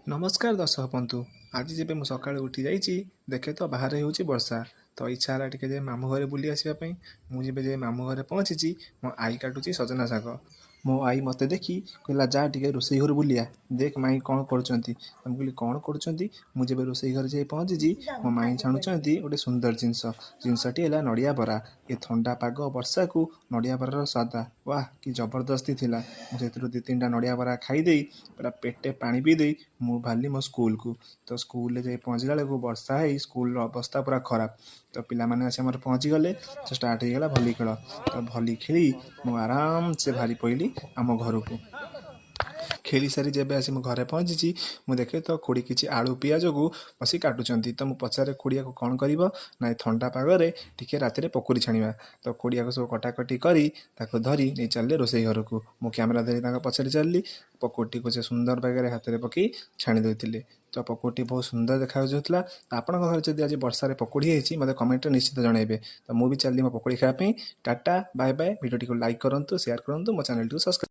ନମସ୍କାର ଦର୍ଶକ ବନ୍ଧୁ। ଆଜି ଯେବେ ମୁଁ ସକାଳୁ ଉଠି ଯାଇଛି, ଦେଖେ ତ ବାହାରେ ହେଉଛି ବର୍ଷା। ତ ଇଚ୍ଛା ହେଲା ଟିକେ ଯାଇ ମାମୁଁ ଘରେ ବୁଲି ଆସିବା ପାଇଁ। ମୁଁ ଯେବେ ଯାଇ ମାମୁଁ ଘରେ ପହଞ୍ଚିଛି, ମୋ ଆଈ କାଟୁଛି ସଜନା ଶାଗ। ମୋ ଆଈ ମୋତେ ଦେଖି କହିଲା, "ଯା ଟିକେ ରୋଷେଇ ଘରୁ ବୁଲିଆ, ଦେଖ ମାଇଁ କ'ଣ କରୁଛନ୍ତି।" ତ ମୁଁ କହିଲି, "କ'ଣ କରୁଛନ୍ତି?" ମୁଁ ଯେବେ ରୋଷେଇ ଘରେ ଯାଇ ପହଞ୍ଚିଛି, ମୋ ମାଇଁ ଛାଣୁଛନ୍ତି ଗୋଟେ ସୁନ୍ଦର ଜିନିଷ। ଜିନିଷଟି ହେଲା ନଡ଼ିଆ ବରା। ଏ ଥଣ୍ଡା ପାଗ ବର୍ଷାକୁ ନଡ଼ିଆ ବରାର ସ୍ୱାଦ, ୱାହ, କି ଜବରଦସ୍ତି ଥିଲା! ମୁଁ ସେଥିରୁ ଦୁଇ ତିନିଟା ନଡ଼ିଆ ବରା ଖାଇଦେଇ, ପୁରା ପେଟେ ପାଣି ପିଇ ଦେଇ ମୁଁ ବାହାରିଲି ମୋ ସ୍କୁଲକୁ। ତ ସ୍କୁଲରେ ଯାଇ ପହଞ୍ଚିଲା ବେଳକୁ ବର୍ଷା ହେଇ ସ୍କୁଲର ଅବସ୍ଥା ପୁରା ଖରାପ। ତ ପିଲାମାନେ ଆସି ଆମର ପହଞ୍ଚିଗଲେ। ତ ଷ୍ଟାର୍ଟ ହେଇଗଲା ଭଲି ଖେଳ। ତ ଭଲି ଖେଳି ମୁଁ ଆରାମସେ ବାହାରି ପଡ଼ିଲି ଆମ ଘରକୁ। ଖେଳି ସାରି ଯେବେ ଆସି ମୁଁ ଘରେ ପହଞ୍ଚିଛି, ମୁଁ ଦେଖେ ତ ଖୁଡ଼ି କିଛି ଆଳୁ ପିଆଜକୁ ବସି କାଟୁଛନ୍ତି। ତ ମୁଁ ପଚାରେ, "ଖୁଡ଼ିଆକୁ କ'ଣ କରିବ?" "ନା, ଏ ଥଣ୍ଡା ପାଗରେ ଟିକେ ରାତିରେ ପକୁଡ଼ି ଛାଣିବା।" ତ ଖୁଡ଼ିଆକୁ ସବୁ କଟାକଟି କରି ତାକୁ ଧରି ନେଇ ଚାଲିଲେ ରୋଷେଇ ଘରକୁ। ମୁଁ କ୍ୟାମେରା ଧରି ତାଙ୍କ ପଛରେ ଚାଲିଲି। ପକୁଡ଼ିଟିକୁ ସେ ସୁନ୍ଦର ବାଗରେ ହାତରେ ପକାଇ ଛାଣି ଦେଉଥିଲେ। ତ ପକୁଡ଼ିଟି ବହୁତ ସୁନ୍ଦର ଦେଖାଯାଉଥିଲା। ତ ଆପଣଙ୍କ ଘରେ ଯଦି ଆଜି ବର୍ଷାରେ ପକୁଡ଼ି ହେଇଛି, ମୋତେ କମେଣ୍ଟରେ ନିଶ୍ଚିତ ଜଣାଇବେ। ତ ମୁଁ ବି ଚାଲିଲି ମୋ ପକୁଡ଼ି ଖାଇବା ପାଇଁ। Tata, bye bye. ଭିଡ଼ିଓଟିକୁ ଲାଇକ୍ କରନ୍ତୁ, ସେୟାର କରନ୍ତୁ, ମୋ ଚ୍ୟାନେଲଟିକୁ ସବସ୍କ୍ରାଇବ୍